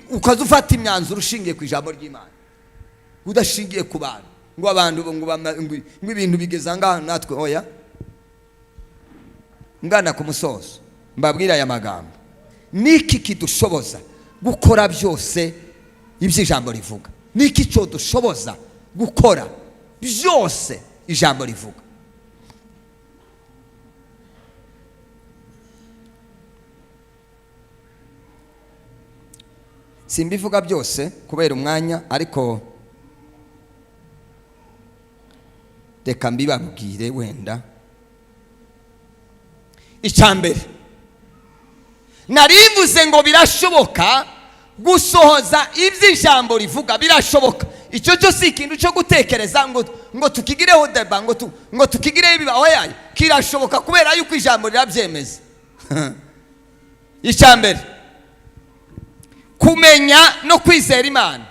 ukaza ufata imyanzuro ushingiye ku ijambo ry'Imana, udashingiye ku bantu, ngo abantu ngo ibintu bigeze ngaha natwe oya. Ngana ku musozo mbabwira aya magambo, niki kidushoboza gukora byose iby'ijambo rivuga? Niki cyo dushoboza gukora byose ijambo rivuga? Simbivuga byose kubera umwanya, ariko reka mbibabwire wenda. Icya mbere narivuze ngo birashoboka gusohoza iby'ijambo rivuga, birashoboka. Icyo cyo si ikintu cyo gutekereza ngo tukigireho deba, ngo tukigireho ibiba, oya, kirashoboka kubera yuko ijambo rirabyemeza. Icya mbere, kumenya no kwizera Imana.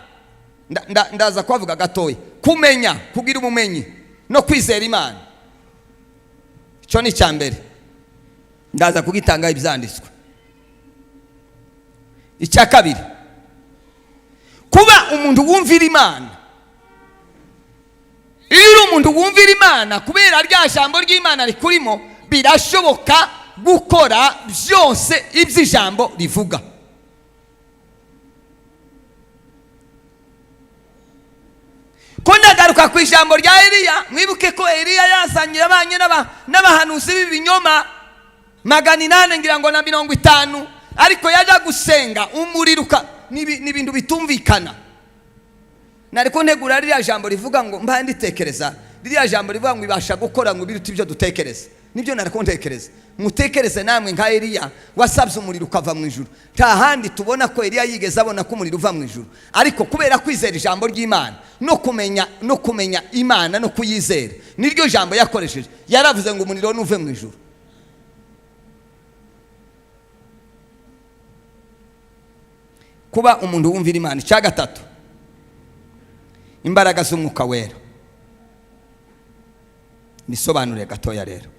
Ndaza kubavuga gatoya. Kumenya, kugira ubumenyi no kwizera Imana, icyo ni icya mbere. Ndaza kugitanga ibyanditswe. Icya kabiri, kuba umuntu wumvira Imana. Iyo uri umuntu wumvira Imana kubera rya jambo ry'Imana rikurimo, birashoboka gukora byose iby'ijambo rivuga. Ko ndagaruka ku ijambo rya Eliya, mwibuke ko Eliya yazanye yabanye n'abahanuzi b'ibinyoma 800 ngira ngo na 50, ariko yajya gusenga umuriro n'ibintu bitumvikana. Nariko ntegura ririya jambo rivuga ngo mbaye nditekereza, ririya jambo rivuga ngo ibasha gukora ngo biruta ibyo dutekereza. Nibyo narakontekereza. Mutekereze namwe nka Eliya wasabye umuriro ukava mu ijuru. Nta handi tubona ko Eliya yigeze abona ko umuriro uva mu ijuru, ariko kubera kwizera ijambo ry'Imana no kumenya Imana no kuyizera, niryo jambo yakoresheje. Yaravuze ngo umuriro nuve mu ijuru. Kuba umuntu wumvira Imana. Icya gatatu, imbaraga z'Umwuka Wera. Nisobanure gatoya rero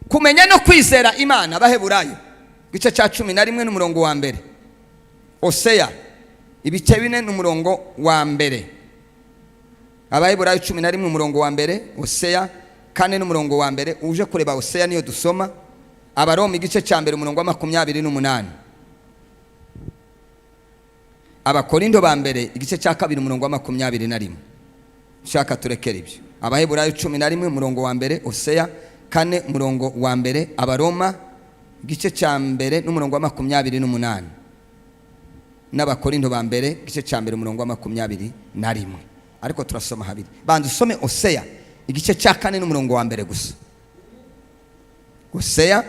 kumenya no kwizera Imana. Abaheburayo igice cya 11 n'umurongo wa 1, Oseya ibice 4 n'umurongo wa 1. Abaheburayo 11 umurongo wa 1, Oseya 4 n'umurongo wa 1. Uje kureba Oseya niyo dusoma. Abaroma igice cya 1 umurongo wa 28, Abakorindo ba mbere igice cya 2 umurongo wa 21. Shaka turekere ibyo. Abaheburayo 11 umurongo wa 1, Oseya 4 umurongo wa 1, Abaroma igice cya 1 n'umurongo wa 28, n'Abakorindo ba mbere igice cya 1 umurongo wa 21. Ariko turasoma habiri. Banza usome Oseya igice cya 4 n'umurongo wa 1 gusa. Oseya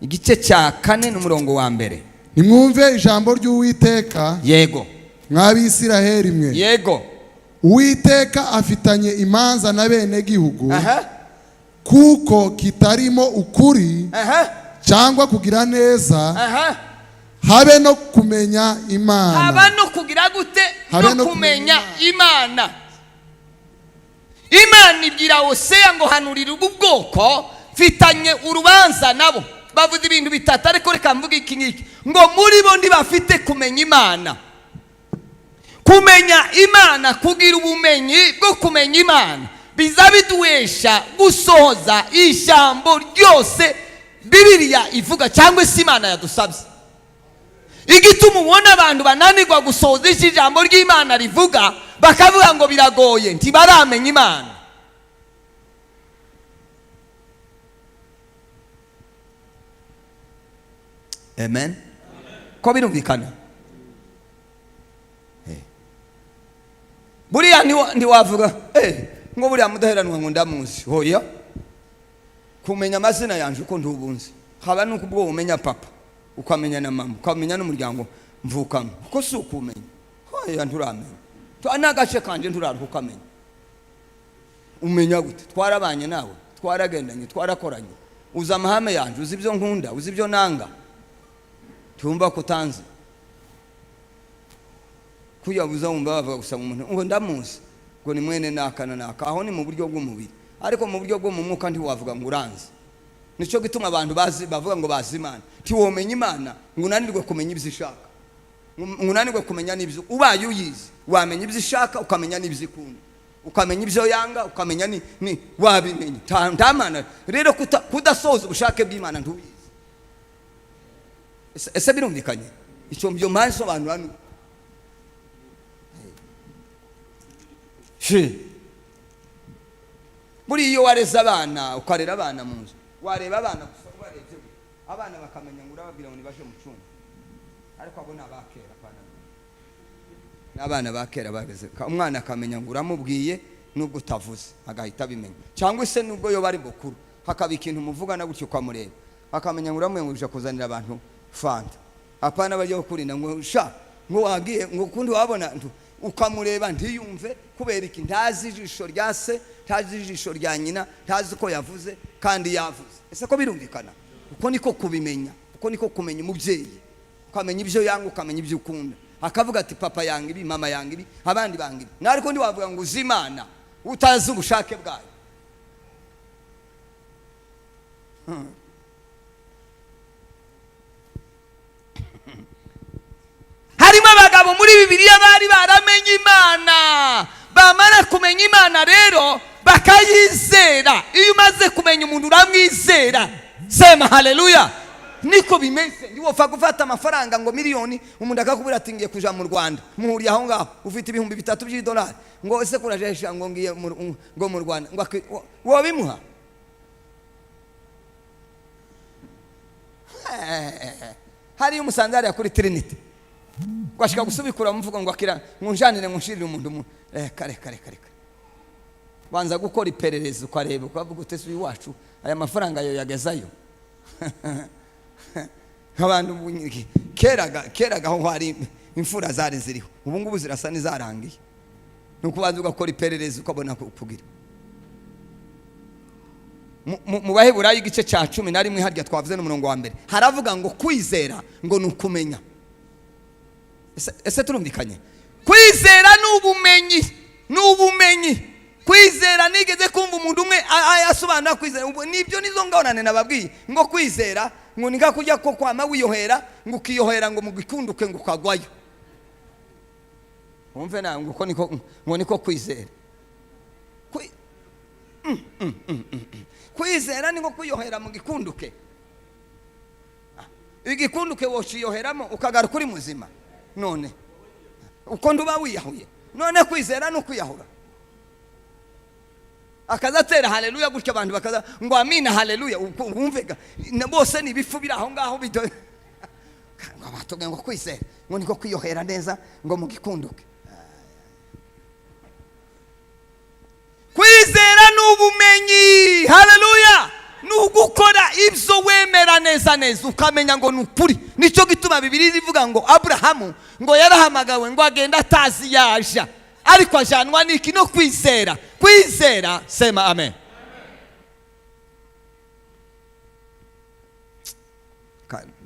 igice cya 4 n'umurongo wa 1. Nimwumve ijambo ry'Uwiteka, mw'Abisiraheli mwe. Uwiteka afitanye imanza na bene gihugu, kuko kitarimo ukuri cyangwa kugira neza, habe no kumenya Imana. Haba no kugira gute? Habe no no kumenya kumenya. Imana. Imana ibwira Hoseya ngo hanurira ubu bwoko, mfitanye urubanza nabo. Bavuze ibintu bitatu, ariko reka mvuge iki ngiki, ngo muri bo ntibafite kumenya Imana. Kumenya Imana, kugira ubumenyi bwo kumenya Imana, biza biduhesha gusohoza ijambo ryose Bibiliya ivuga cyangwa se Imana yadusabye. Igituma ubona abantu bananirwa gusohoza icyo ijambo ry'Imana rivuga, bakavuga ngo biragoye, ntibaramenya Imana. Amen. Ko birumvikana? Buriya ntiwavuga ngo buriya Mudaheranwa ngo ndamuzi. Hoya, kumenya amazina yanjye uko ntubunzi, haba nuko ubwo umenya papa, ukamenya na mama, ukamenya n'umuryango mvukamo, kuko si ukumenya. Hoya, nturamenya. N'agace kanje nturaruha ukamenya. Umenya gute? Twarabanye nawe, twaragendanye, twarakoranye, uzi amahame yanjye, uzi ibyo nkunda, uzi ibyo nanga. Tumva ko utanzi kuyabuza. Wumva bavuga gusa umuntu ngo ndamuzi, ngo ni mwene naka na naka. Aho ni mu buryo bw'umubiri, ariko mu buryo bwo mu mwuka ntiwavuga ngo uranzi. Nicyo gituma abantu bazi bavuga ngo bazi Imana. Ntiwomenya Imana ngo unanirwe kumenya ibyo ishaka, ngo unanirwe kumenya n'ibyo. Ubaye uyizi, wamenya ibyo ishaka, ukamenya n'ibyo ikunda, ukamenya ibyo yanga, ukamenya ni wabimenya. Nta mana rero kudasohoza ubushake bw'Imana, ntubizi. Ese birumvikanye icyo mbyo mpande nsobanura? Ni shi buriya iyo wareze abana, ukarera abana mu nzu, wareba abana gusa, ubarebye gutya, abana bakamenya ngo urababwira ngo nibaje mu cyumba. Ariko abo ni abakera, apana, n'abana ba kera bageze umwana akamenya ngo uramubwiye nubwo utavuze, agahita abimenya. Cyangwa se nubwo yo bari mukuru, hakaba ikintu muvugana gutyo, ukamureba akamenya ngo uramubwiye ngo uje kuzanira abantu fanta, apana bajya kurinda ngo sha, ngo wagiye, ngo kundi wabona ukamureba ntiyumve. Kubera iki? Ntazi ijisho rya se, ntazi ijisho rya nyina, ntazi ko yavuze kandi yavuze. Ese ko birumvikana? Uko niko kubimenya, uko niko kumenya umubyeyi, ukamenya ibyo yanga, ukamenya ibyo ukunda. Akavuga ati papa yanga ibi, mama yanga ibi, abandi banga ibi. Ariko ntiwavuga ngo uzi Imana utazi ubushake bwayo. Harimo abagabo muri Bibiliya bari baramenye Imana. Bamara kumenya Imana rero bakayizera. Iyo umaze kumenya umuntu uramwizera. Sema haleluya. Niko bimeze. Ntiwopfa gufata amafaranga ngo miliyoni, umuntu akakubwira ati ngiye kuja mu Rwanda, muhuriye aho ngaho, ufite 3000 by'idolari, ngo ese kurajesha, ngo ngiye ngo mu Rwanda, ngo wobimuha? Hariyo umusanze hariya kuri Trinity, gwashika gusubikura muvuga ngo akira, ngo njanire, ngo nshirire umuntu mu reka reka reka reka. Banza gukora iperereza, ukareba, ukavuga uti: "Ese uyu wacu aya mafaranga yo yagezayo?" Abantu keraga aho hari imfura zari ziriho, ubu ngubu zirasa n'izarangiye. Ni ukubanza ugakora iperereza, ukabona kugira. Mu Baheburayo igice cya 11, harya twavuze n'umurongo wa mbere, haravuga ngo kwizera ngo ni ukumenya. Ese turumvikanye? Kwizera ni ubumenyi, ni ubumenyi. Kwizera, nigeze kumva umuntu umwe asobanura kwizera. Nibyo, nizo ngorane nababwiye, ngo kwizera ngo ni nka kurya ko kwama wiyohera, ngo ukiyohera ngo mu gikunduke, ngo ukagwayo. Wumve nawe, ngo uko niko, ngo niko kwizera. Kwizera ni nko kwiyohera mu gikunduke. Igikunduke wociyoheramo ukagaruka uri muzima, none uko nduba wiyahuye? None kwizera ni ukwiyahura? Akaza atera haleluya gutyo, abantu bakaza ngo amina, haleluya. Wumvega bose ni ibifu biri aho ngaho bido. Ngo batubwiye ngo kwizera ngo niko kwiyohera neza ngo mu gikunduke. Kwizera ni ubumenyi, haleluya, ni ugukora ibyo wemera neza neza, ukamenya ngo ni ukuri. Nicyo gituma Bibiliya ivuga ngo Aburahamu ngo yarahamagawe, ngo agenda atazi yaja, ariko ajanwa n'iki? No kwizera. Kwizera, sema amen.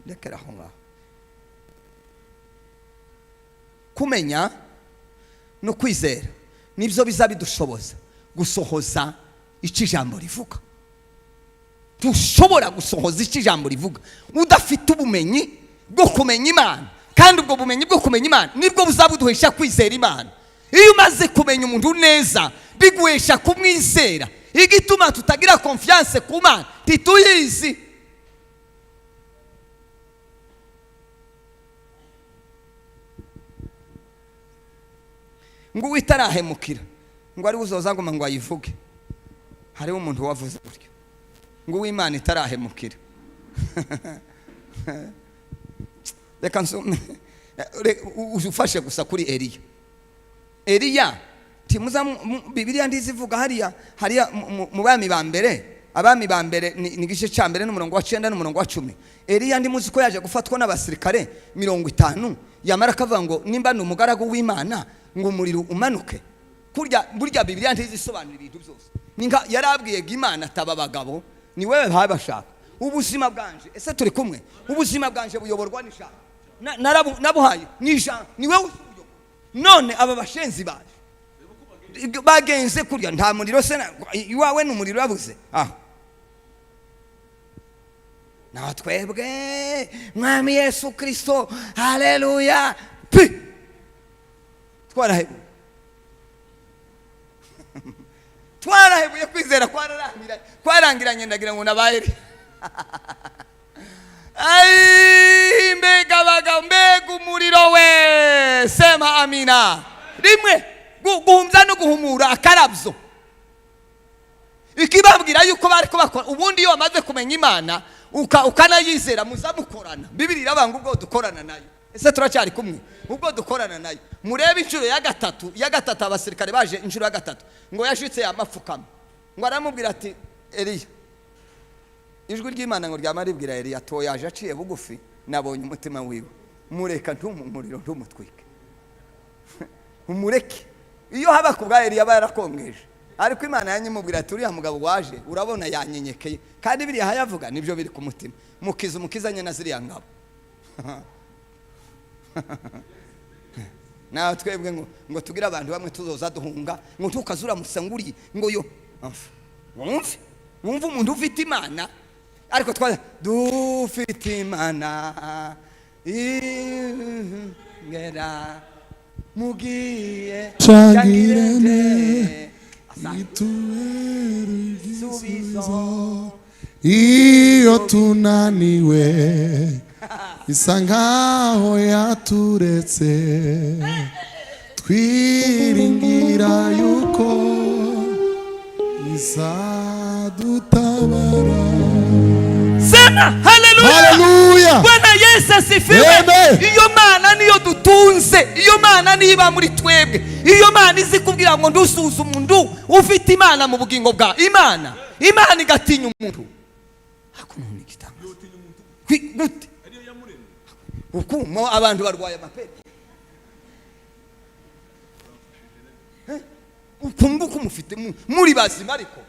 Rekera aho ngaho. Kumenya no kwizera nibyo biza bidushoboza gusohoza icyo ijambo rivuga. Tushobora gusohoza icyo ijambo rivuga udafite ubumenyi bwo kumenya Imana, kandi ubwo bumenyi bwo kumenya Imana nibwo buzabuduhesha kwizera Imana. Iyo umaze kumenya umuntu neza, biguhesha kumwizera. Igituma tutagira confiance ku Mana, ntituyizi. Ngo uwitarahemukira ngo ari uzoza ngo ayivuge. Hariho umuntu wavuze gutyo, ngo uw'Imana itarahemukira. Reka nsome, ufashe gusa kuri Eliya. Eliya timuza Bibiliya ndizivuga hariya mu Bami ba Mbere. Abami ba Mbere ni igice cya mbere n'umurongo wa 9 n'umurongo wa 10. Eliya ndimuzi ko yaje gufatwa n'abasirikare 50, yamara akavuga ngo nimba ni umugaragu w'Imana, ngo umuriro umanuke. Kurya burya Bibiliya ntizisobanura ibintu byose. Ninka yarabwiye Imana ataba abagabo ni wewe bashaka ubuzima bwanje. Ese turi kumwe? Ubuzima bwanje buyoborwa n'ijambo. Nabuhaye n'ijambo, ni wewe usubuyobora. None aba bashenzi baje bagenze kurya, nta muriro se iwawe? Ni umuriro yabuze aho. Na twebwe Mwami Yesu Kristo, haleluya, pi twarahebuye, twarahebuye. Kwizera kwarangiranye. Ndagira ngo nabaye. Ai, mbega abagabo, mbega umuriro we! Sema amina. Rimwe guhumza no guhumura akarabyo, ikibabwira yuko bari bakora. Ubundi iyo wamaze kumenya Imana ukanayizera, muzamukorana. Bibiri irabanga ubwo dukorana nayo. Ese turacyari kumwe? Ubwo dukorana nayo. Murebe inshuro ya gatatu, ya gatatu abasirikare baje inshuro ya gatatu, ngo yashitse yamapfukama, ngo aramubwira ati: "Eliya." Ijwi ry'Imana ngo ryama ribwira Eliya to yaje aciye bugufi, nabonye umutima wiwe, mureka ntumumuriro ntumutwike, umureke. Iyo haba ku bwa Eliya aba yarakongeje, ariko Imana yanyimubwira ati: "Uriya mugabo waje urabona yanyenyekeye, kandi biriya hayavuga nibyo biri ku mutima, mukiza umukizanye na ziriya ngabo." Nawe twebwe ngo tugire abantu bamwe tuzoza duhunga, ngo ntukazuramutse nguriye ngo yo wumve, wumve umuntu ufite Imana. Ariko twa dufite Imana ingera mugiye. Cangirene itubera igisubizo iyo tunaniwe, isa nkaho yaturetse. Twiringira yuko izadutabara. Sema. Bwana, haleluya. Haleluya. Bwana Yesu asifiwe. Amen. Iyo Mana niyo dutunze, iyo Mana niba muri twebwe, iyo Mana izi kubwira ngo ndusuzume umuntu ufite Imana mu bugingo bwa Imana, Imana igatinya umuntu. Ariko none igitangaza gute ukumo abantu barwaye amapeti, ukunguka mufite muri bazima, ariko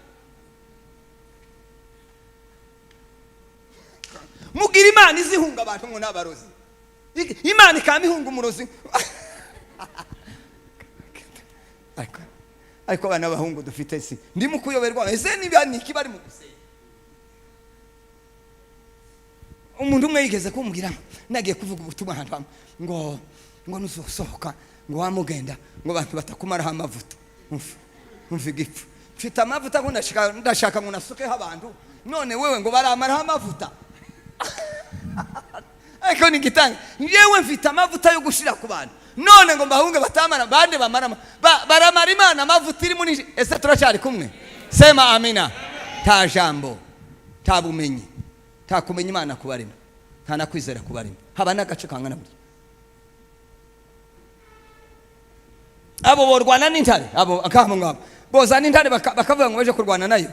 mugira Imana izihunga abantu ngo n'abarozi, Imana ikaba ihunga umurozi. Ariko abana b'abahungu dufite, si ndimo kuyoberwa? Ese niba ni iki bari mu gusenga? Umuntu umwe yigeze kumbwira, nagiye kuvuga ubutumwa ahantu hamwe, ngo nusohoka ngo wamugenda ngo abantu batakumaraho amavuta. Umva igipfu, mfite amavuta ngo ndashaka ngo nasukeho abantu, none wewe ngo baramaraho amavuta. Ariko ni igitanga, yewe mfite amavuta yo gushira ku bantu, none ngo mbahunge batamara bande bamara baramara Imana amavuta iri muri. Ese turacyari kumwe? Sema amina. Nta jambo, nta bumenyi, nta kumenya Imana kubarimo, nta na kwizera kubarimo, haba n'agace kangana burya. Abo borwana n'intare, abo akabo ngabo boza n'intare, bakavuga ngo baje kurwana nayo.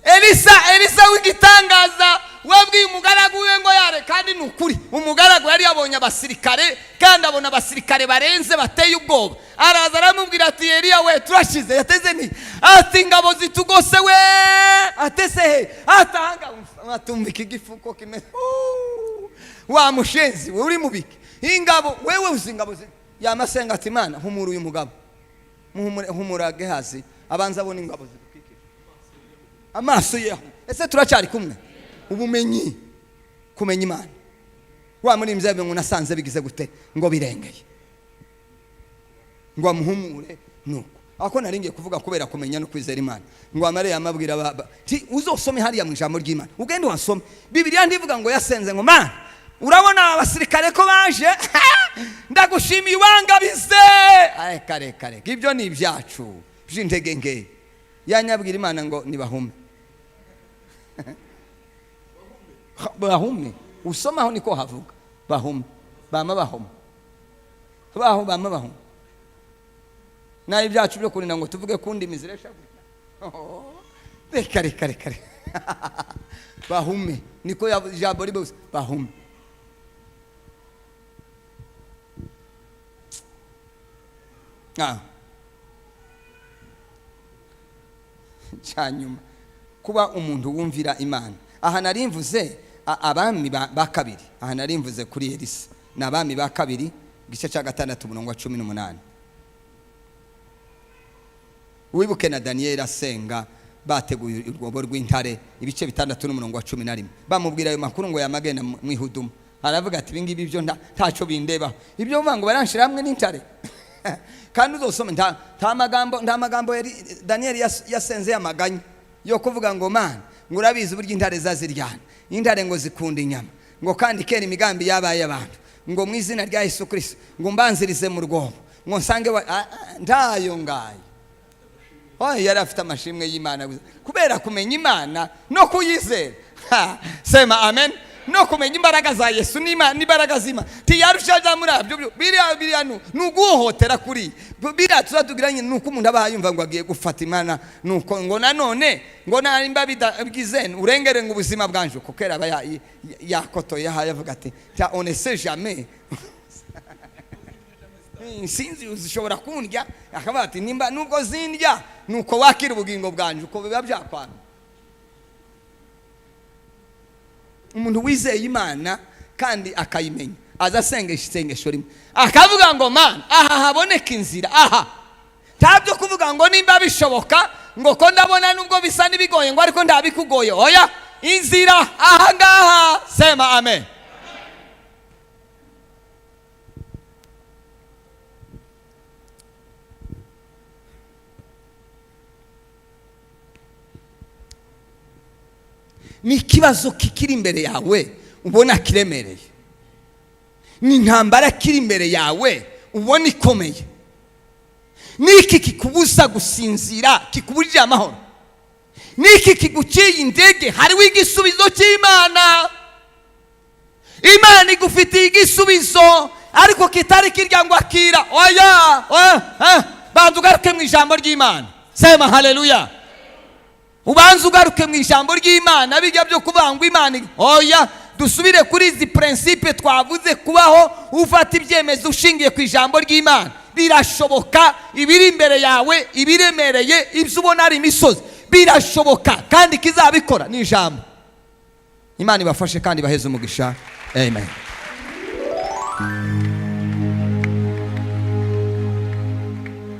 Elisa w'igitangaza wabwiye umugaragu we ngo yare, kandi ni ukuri umugaragu yari yabonye abasirikare, kandi abona abasirikare barenze bateye ubwoba. Araza aramubwira ati: "Eliya we, turashize." Yateze ni ati: "Ingabo zitugose we." Atese he? Atanga atumva iki gifuko kimeze. Wa mushenzi we, uri mubiki ingabo wewe uzi ingabo yamasenga ati: "Imana, humura uyu mugabo, muhumure, humura Gehazi abanza abona ingabo zidukikije amaso ye." Ese turacyari kumwe? Ubumenyi, kumenya Imana, wa muri mvya ngo nasanze bigize gute, ngo birengeye ngo amuhumure. Nuko ako nari ngiye kuvuga, kubera kumenya no kwizera Imana, ngo amare yamabwira ti uzosome hariya mu ijambo ry'Imana, ugende wasome Bibiliya, ndivuga ngo yasenze ngo: "Mana, urabona abasirikare ko baje, ndagushimiye ubangabize." Reka reka reka, ibyo ni ibyacu by'intege nke. Yanyabwira Imana ngo nibahume, bahume. Usomaho niko havuga bahume, bama bahoma baho, bama bahoma. Naho ibyacu byo kurinda ngo tuvuge ku ndimi ziresha gutya. Oh, reka reka reka reka, bahume, niko ijambo ribuze, bahume. Cyanyuma, kuba umuntu wumvira Imana. Aha nari mvuze Abami ba Kabiri, aha nari mvuze kuri Elisa, ni Abami ba Kabiri igice cya 6, umurongo wa 18. Wibuke na Daniyeli asenga bateguye urwobo rw'intare, ibice 6 n'umurongo wa 11. Bamubwira ayo makuru ngo yamagenda mu ihudumu, aravuga ati: "Ibingibi byo ntacyo bindebaho, ibyo bivuga ngo baranshira hamwe n'intare." Kandi uzosome, nta magambo Daniyeli yasenze yamaganya yo kuvuga ngo: "Mana, ngo urabizi uburyo intare zaziryana, intare ngo zikunda inyama, ngo kandi kera imigambi yabaye abantu, ngo mu izina rya Yesu Kristo ngo mbanzirize mu rwobo ngo nsange ndayo ngayo." Oh, yari afite amashimwe y'Imana gusa kubera kumenya Imana no kuyizera. Ha, sema amen. No kumenya imbaraga za Yesu n'Imana n'imbaraga z'Imana, tiyarusha bya muri abyo biriya ni uguhohotera kuri biriya tuzatugira nyine, ni uko umuntu aba yumva ngo agiye gufata Imana, nuko ngo nanone ngo narimba bigize urengere ngo ubuzima bwanje, kuko kera aba yakotoye yahaye avuga ati: "Ta, on ne sait jamais, sinzi zishobora kundya." Akavuga ati: "Nimba nubwo zindya, nuko wakira ubugingo bwanje uko biba byakwana." Umuntu wizeye Imana kandi akayimenya aza asengesha isengesho rimwe, akavuga ngo: "Mana, aha haboneka inzira." Aha nta byo kuvuga ngo nimba bishoboka, ngo ko ndabona nubwo bisa n'ibigoye, ngo ariko ntabikugoye. Oya, inzira aha ngaha. Sema amen. Ni ikibazo kikiri imbere yawe ubona kiremereye, ni intambara kiri imbere yawe ubona ikomeye, niki kikubuza gusinzira, kikubujije amahoro? Niki kiguciye intege? Hariho igisubizo cy'Imana. Imana igufitiye igisubizo, ariko kitari kirya ngo akira. Oya, oya, eh. Banza ugaruke mu ijambo ry'Imana. Sema haleluya. Ubanza ugaruke mu ijambo ry'Imana. Bijya byo kuvuga ngo Imana, oya, dusubire kuri izi principe twavuze. Kubaho ufata ibyemezo ushingiye ku ijambo ry'Imana, birashoboka. Ibiri imbere yawe, ibiremereye, ibyo ubona ari imisozi, birashoboka, kandi ikizabikora ni ijambo. Imana ibafashe kandi ibaheze umugisha. Amen.